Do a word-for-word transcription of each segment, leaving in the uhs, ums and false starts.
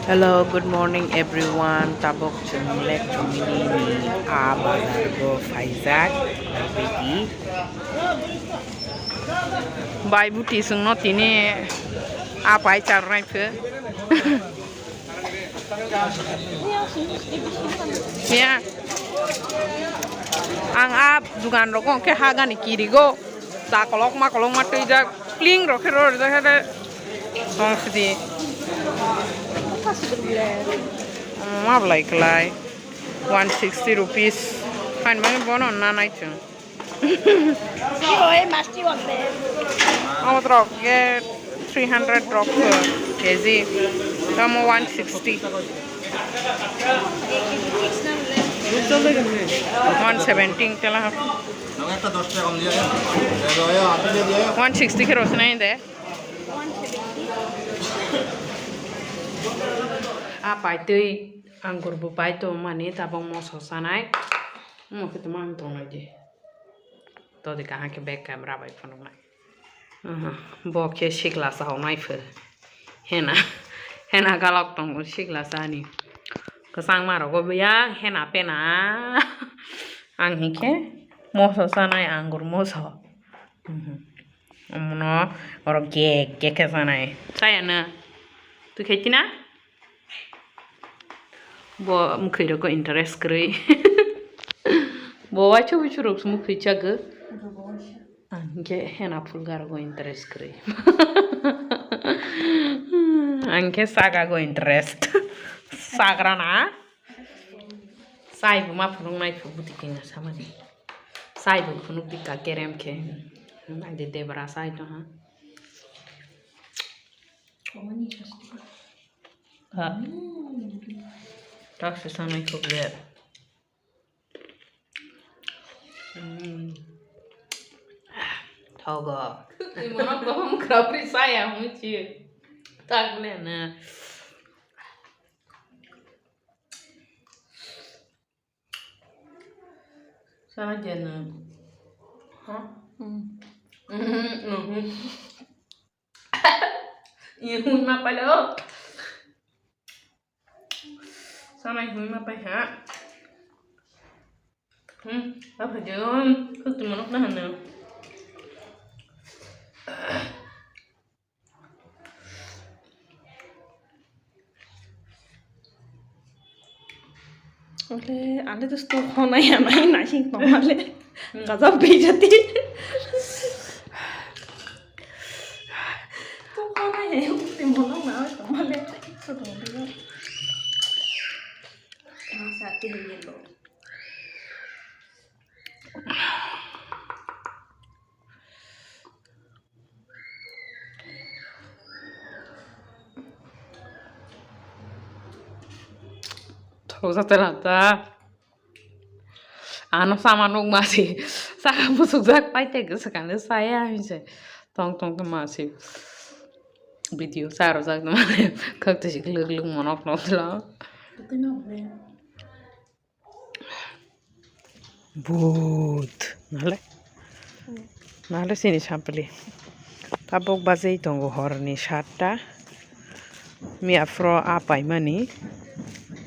Hello, good morning everyone. Tabok chwng lek chwngni ni a bazar go phaijak bai bidi. Bai buti chwngno tini a pai charnai phe. Ya. Ang a dugan rogo khe hagani kirigo. Da kolok ma kolok ma twijak. Pling rok khe rw rijak khe de. Tong sidi. Ma belai kwlai. One sixty rupees. Hain mani bono na nai chwng. Ibo ei masti wak de. Amo trok ke three hundred rok ke K G. Tamo one sixty. One seventy tela. One sixty khe rosnai de. A paitwi anggur bo paito mani tabok moso sanai. Omo khe tamo ang tongnai di. Todi kaham khe back camera bai phunuknai. Aha, bo khe sikla saunai pho. Hena, hena galok tongo sikla sani. Kwchangma rogo ya hena pena. Ang hinkhe moso sanai anggur moso. Mhm. Omono oro gek gek khe sanai. Chayana. Twi khaiti na? Bo mwkhwi rogo interest kwrwi. Bo waisa waisa rok se mwkhwi chago. Ang hinkhe hena phulga rogo interest kwrwi. Ang khe saga go interest. Sagra na? Sai bo ma phunuk nai phu buti kinga samani. Sai bo phunuk di ka kerem khe. Nang de debra sai to ha. Ha. Tak se sanai khuk le. Hmm. Thogo. Imono bohum khrapri saya muchi. Tak le na. Sana jana. Ha? Hmm. Mhm, mhm. Ini ma pala. Samai hui ma pai ha. Hmm, apa jom? Kau tu manok na hana. Ale, ale tu sto khona ya nai nai sing tong ale. Gaza bejati. Tu khona ya, tu mono na tong ale. Tu tong ale. Masa ti ni lo. Thoksa tela ta. Ano sama nuk masi. Saka musuk jak pai te gasa kande saya hinse. Tong tong to masi. Video saro jak to mane. Kak te sik luk luk monok nok tela. But nale, nale sini sampli. Tabok bajai tongo horni satta. Miya phro a paimani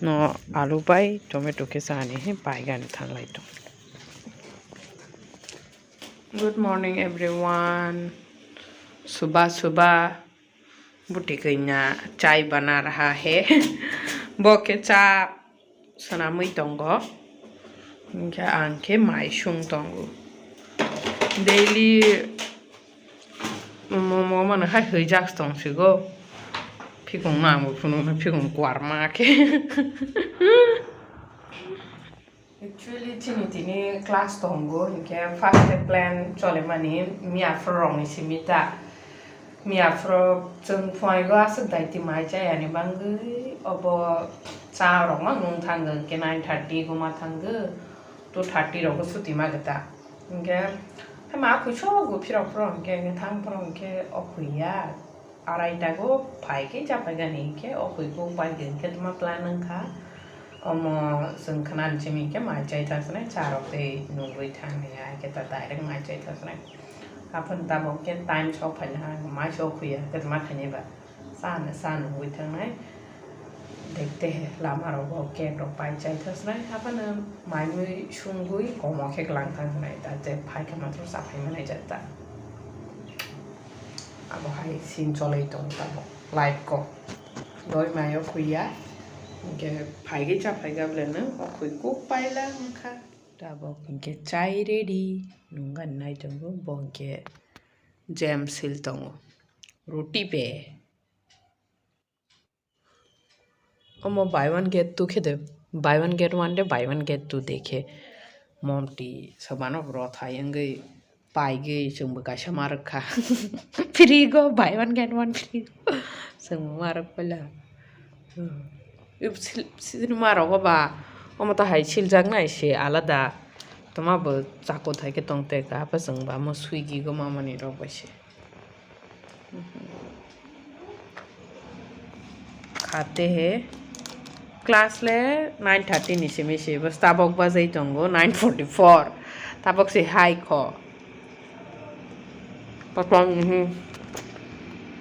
no alu bai tomato khe chani he paigani thanglai tong. Good morning everyone. Suba suba. Buti kanya chai bana raha he. Bo khe cha swnamwi tongo. Hinkhe ang khe mai sung tongo. Daily momo mano hai hwijak tong sigo. Phikung no ang bo phunukno phikung kwarma khe. Actually, chini tini class tongo, hinkhe first day plan cholemani miya phro rokni simi ta. Miya phro chwng phuaigo aswk daiti mai chayani bangwi obo cha rokma nung thango, hinkhe nine thirty guma thango, two thirty rogo suti ma gata. Hinkhe ma khwi sogo phirok phro hinkhe thang phro hinkhe okhwi ya. Arai tago phai khe cha phaigani hinkhe o hoi kuk bai khe hinkhe tma plan wngkha. Omo chwng khwnani simi hinkhe mai chai thang swnai cha rok tei nugwi thang ya hinkhe ta direct mai chai thang swnai. Aphano tabok khe time sok phaina ha mai sok huya hinkhe tma khainai ba cha no cha nugwi thangnai. Te lama rogo cake rok pai chai thasnai, haphano maimui sungui komo khe lang thang hwnai, ta je phai khe matro cha phai manai jat ta. Abo hai sin choloi tong tabok life ko. Doi mayo khuiya, hinkhe phai gwi cha phai gableno o khui kuk paila wngkha. Tabok hinkhe chai ready, nungani nai tongo, bo hinkhe jam sil tongo, ruti be. Omo buy one get two khe de, buy one get one de buy one get two de khe. Monti soba no bwrwi thai wngwi paigwi chwngbo kaisa ma rwkha. Free go buy one get one free go. Chwngbo ma rwk paila. Hmm. Ib sil-, sil ma rogo ba omo ta hai siljak nai se alada. Toma bo chakot hai khe tong te ka pa chwngba mo Swiggy go ma mani rok bai se. Khate he class le nine thirty ni simi se, bas tabok bajai tongo nine forty-four. Tabok se hai kho. Patang, mhm.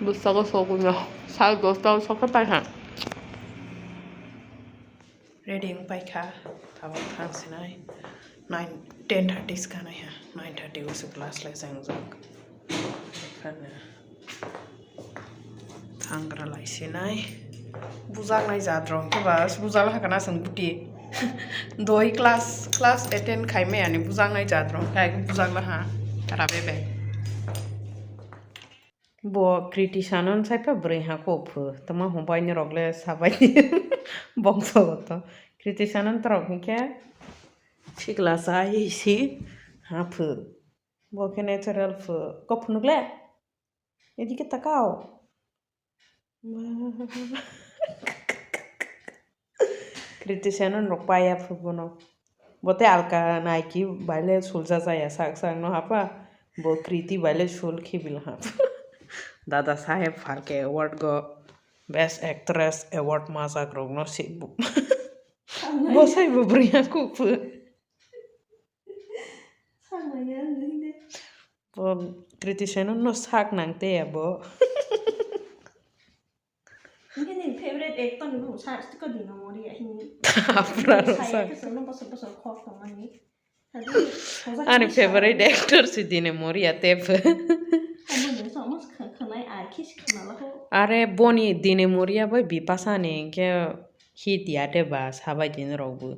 Bwskango sokgwino, sal dosta o sokhe paikha. Ready wng paikha, tabok thang sinai. Nine, ten thirty se kanai ha, nine thirty o se class lai changjak. Ekhane thangra lai sinai. Bujaknai jat rok khe ba bujakla ha kana chwng buti. Doi class, class attend khai maya ni bujaknai jat rok khe bujakla ha. Tara bebe. Bo Kriti Sanon sai pha bwrwi ha kok phu. Tama hwn bai ni rok le sabai bongso to. Kriti Sanon torok hinkhe sikla sa hi si ha phu. Bo khe natural phu. Kok phunuk le? Edike takao. Kriti Sanon rok paya phu bono. Bo tei alka Nike bai le sulja jaya sak sak no hapha. Bo Kriti bai le sul khibil hapha. Dada Saheb Phalke Award go Best Actress Award majak rok no si bo. Bo sai bo bwrwi ha kuk phu. Bo Kriti Sanon no sak nang te ya bo. Nini favorite actor ni bo sa tiko Dina Moria hini. Apra ro sa. Sa ya ke sono bosor bosor khok tongmani. Ani favorite actor si Dina Moria te phu. Abo ni so mos khanai ai khis khanala ho. Are boni Dina Moria bai Bipasha ni ke hit ya te ba sabai din rok bu.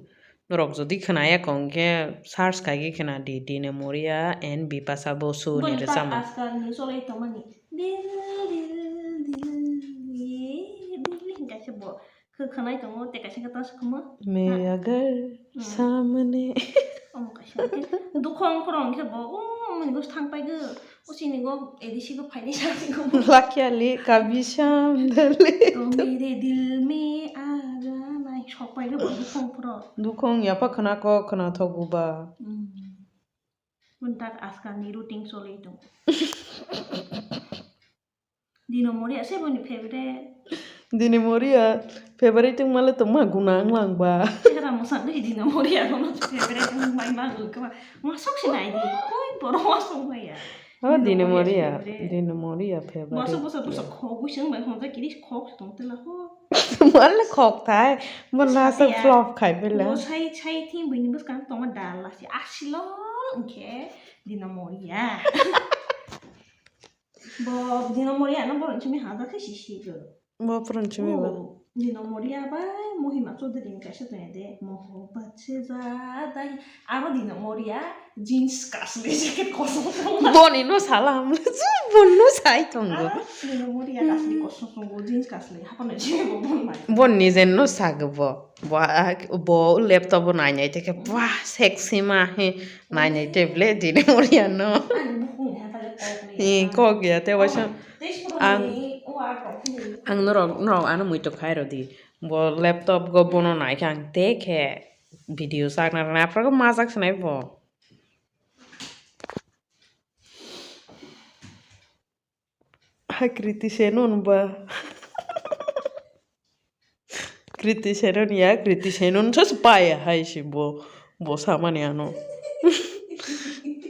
Norok jodi khwnaya kong khe search khai khe khwna di, Dina Moria and Bipasha Basu ni rwchapmung. Boni part ajkal ni cholai tongmani. Dil, dil, dil, ye, dil, dil hingkha khe bo. Khe khwnai tongo, tei kaisa khe ta se khuma. Main agar samne. Omo kaisa khe. Dukhong khorong khe bo, o, omo ni bwswk thang pai go. O chini go A D C go phainai sa si go. Lakiali kabhi sham dale. To mere dil mein aa jana. Sok pai go bo dukhong phuro. Dukhong yapha khwna kok khwna thogo ba. Hmm. Boni tak ajkal ni routine choloi tongo. Dina Moria se boni favorite. Dina Moria favorite wngma le tongma guna wnglang ba. Chehra mwsang ni Dina Moria no favorite wngmai ma gwi khe ma. Masuk se nai di. Koi borok masuk maya. Oh, Dina Moria, Dina Moria favorite. Masuk bwsa bwsa khogwi se wngbai honjak kiri khok se tong tela ho. Wale khok thai, bo last o flop khai bela. Bo sai, sai thing bini bwskang tongma dal lasi asilol wngkhe Dina Moria. Bo Dina Moria no borok simi hajak khe si si go. Bo pran chumi ba. Oh, Dina Moria bai Mohima Chaudhary ni kaisa tong de. Mohabbat se jada hai. Aro Dina Moria jeans kasli jacket kosom tong. Boni no salam. Boni no sai tongo. Aro Dina Moria kasli kosom tongo, jeans kasli. Hapana je bo bon mai. Bon nijen no sago bo. Bo, ah, bo laptop o nai nai teke, wah, sexy ma he. Nai nai te ble Dina Moria no. Ani bukhung ni hapale kok ni. Ni kok ya te waisa. Ang, ang norok, norok ano muitok khai rw di. Bo laptop go bono nai khe ang te khe video sakna rwna aphuru majak se nai bo. Hai Kriti Senon ba. Kriti Senon ya, Kriti Senon sa se paya hai se bo, bo samani ano.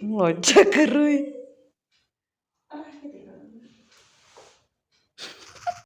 Lojja kwrwi.